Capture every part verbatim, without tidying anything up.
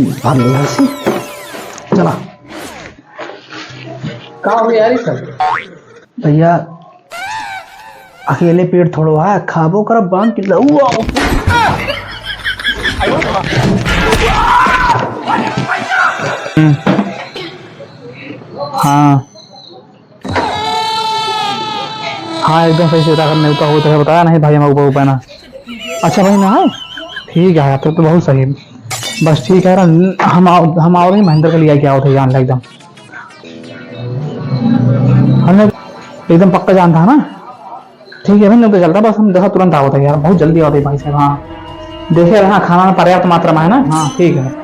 भाग ले यहाँ से। चला। का हो यार ये सब? भैया, अकेले पेट थोड़ो है, खाबो करब बांध के लऊ आओ। हम्म। हाँ। हाँ, एकदम सही से उतार, नेवता हो तो बताया नहीं भाई, हम ऊपर ऊपर ना। अच्छा भाई ना है? ठीक है, तो, तो बहुत सही। बस ठीक है, हम आओ, हम आओ नहीं, महेंद्र के लिए क्या होता है जान एकदम। हमने एकदम पक्का जान था ना? ठीक है भाई, नहीं तो चलता, बस हम देखा तुरंत आवत है यार, बहुत जल्दी आवत है भाई साहब। हाँ, देखे रहे ना, खाना में पर्याप्त मात्रा में है ना? हाँ, ठीक है।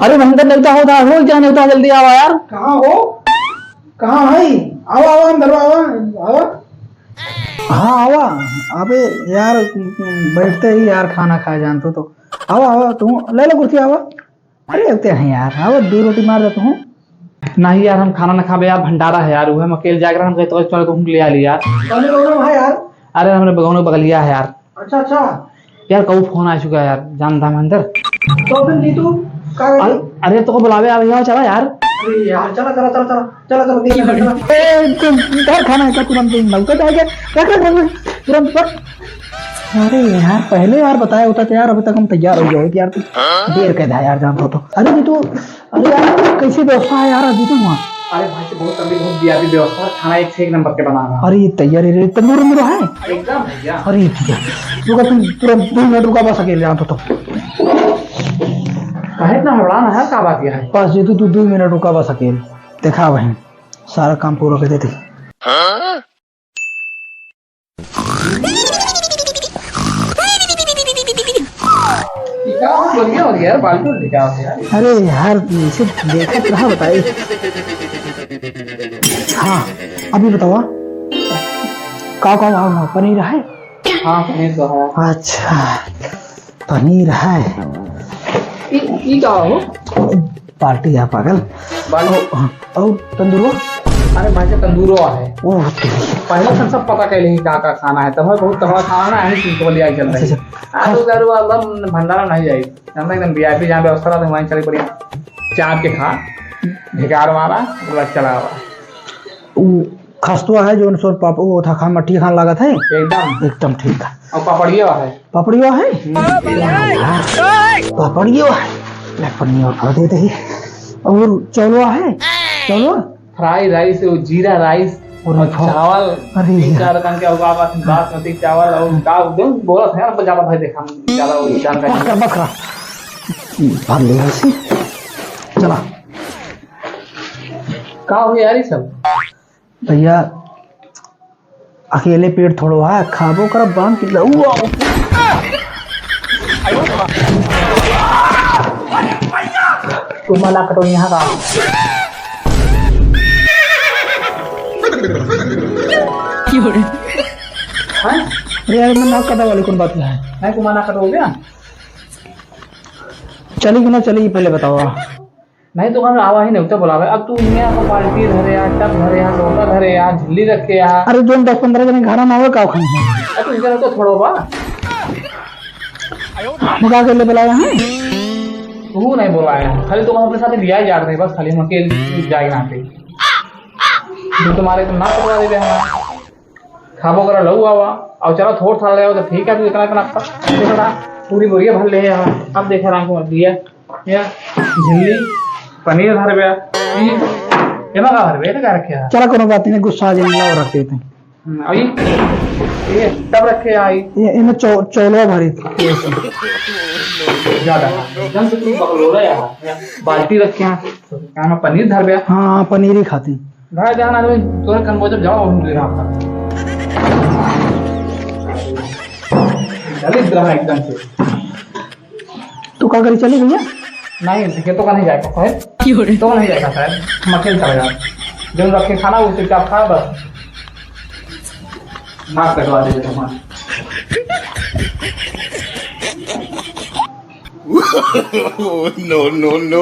अरे महेंद्र, नेवता होता हो क्या? नेवता, जल्दी आवा यार। कहाँ हो? कहाँ है? आवा, आवा, अंदर आवा, आवा। हाँ, आवा। अबे यार, बैठते ही यार खाना खाए जानतो तो। आवा, आवा, तू ले लो कुर्सी, आवा। अरे, होते हैं यार, आवा, दो रोटी मार देता हूँ। नहीं यार, हम खाना ना खाबे यार, भंडारा है यार, उहे हम अकेले जाके हम कहते चलो तुम ले आ ली यार। कौन लोग हैं यार? अरे, हमरे बगौनो बगलिया है यार। अच्छा, अच्छा। यार, कऊ फोन आ चुका है यार, जान था महेंद्र। तो फिर जीतू, का अरे, करी? अरे, तो को बुलावे आ भैया, चला यार। अरे यार, चला, चला, चला, चला, चला, चला, देख, चला, चला। ए, तुम इधर खाना है क्या? तुरंत तुम नौकर आ गया। रख, रख, रख, रख, तुरंत पर। अरे यार, पहले यार बताया होता तो यार, अभी तक हम तैयार हो गए होते यार। तू देर कर दिया यार, जान तो। अरे जीतू, अरे यार, कैसी व्यवस्था है यार अभी तो वहाँ? अरे भाई से बहुत तगड़ी, बहुत वीआईपी व्यवस्था है, खाना एक से एक नंबर के बना रहा है। अरे तैयारी रे, तंदूर वंदूर है? एकदम भैया। अरे भैया, रुका तुम तुरंत दो मिनट रुका बस अकेले, जान तो। काहे इतना हड़बड़ाना है, का बात यह है? बस जीतू, तू दो मिनट रुका बस अकेले, देखा वहीं सारा काम पूरा कर देते। हाँ? ये क्या हो, बढ़िया हो गया यार, बाल्टी उल्टी क्या हो गया? अरे यार, इसे देखत रहा, बताइए। हाँ, अभी बतावा। का, का, का, का, पनीर है? हाँ, पनीर तो है। अच्छा, पनीर है। ई, ई का हो? बाल्टी है पागल। बाल्टी? और, हाँ, और तंदूरो? अरे भाई, तंदूरो है। ओह, तेरी। पहले से सब पता कर लेंगे का का खाना है, तब बहुत तगड़ा खाना है, नहीं, तुमको लिया चल रही। अच्छा, अच्छा। आलू दारू वाला भंडारा नहीं जाए, जानता एकदम वीआईपी जहाँ व्यवस्था रहता है, वहीं चले पड़ी। चाप के खा, ढिकार मारा, पूरा चला हुआ। उ खस्तवा है, जौन सोर पाप-, वो था खान, मट्ठी खान लागत है। एकदम। एकदम ठीक है। और पापड़ियो है। पापड़ियो है? हम्म। पापड़ियो है। ले, पन्नी और भर देते ही। और चौलवा है? चौलवा? फ्राई राइस, वो जीरा राइस और और फो-, चावल, अरे तीन यार। चार रकम के होगा, बस बासमती चावल और दाल, जो बोलत है, हमको ज्यादा भाई देखा, हम ज्यादा वो जानकारी बस कर, बस कर। भर ले ऐसे। चला। का हो यार ये सब? भैया, अकेले पेट थोड़ो है, खाबो करब बांध के लऊ आओ। तू मना कटो यहाँ का। हाँ? अरे यार, मैं ना कटा वाली कौन बात है? नहीं, तू मना कटो हो गया? चली कि ना चली, पहले बताओ। नहीं तो हम आवा ही नहीं, तो बुलावे। अब तू इन्हें आपको बाल्टी धरे आ, टब धरे आ, लोटा धरे आ, झिल्ली रखे आ। अरे, जोन दस पन्द्रह जने घर में आवे, का खाई है? अरे, तू इधर तो थोड़ो बा। हम का के लिए बुलाया है? तू नहीं बुलाया है, खाली तो हम अपने साथ लिया ही जात रहे, बस खाली हम अकेले जाए ना पे। जो तुम्हारे तो ना पकड़ा देवे हमारा। खाबो करा लऊ आवा, और चला थोड़ थाड़ ले आओ तो ठीक है, तू इतना, इतना खा, देखो ना, पूरी बोरिया भर ले आवा। अब देखे राम को दिया, या झिल्ली, पनीर धर बे, ये, ये मगा भर बे, ये का रखे है? चला कोनो बात नहीं, गुस्सा आ जाए, लाओ रख देते हैं। हम्म, और ये, ये टब रखे आई। ये, इनमें चौ-, चौलवा भरी। ज्यादा, एकदम से तुम बकलोला यार, बाल्टी रखे हैं, तो क्या ना पनीर धर बे। हाँ, हाँ, पनीर ही खाती। भाई जान आदमी तोरे कन बोझ जाओ, हम दे रहा था। दलित रहा एकदम से। तू का करी चली भैया? नहीं, ठीक है, तो का नहीं जाएगा साहब? क्यों रे? तो नहीं जाएगा साहब, हम अकेले चला जाओ। जो रखे खाना वो चुपचाप खा बस। नाक कटवा दे तुम्हारा। No, no, no.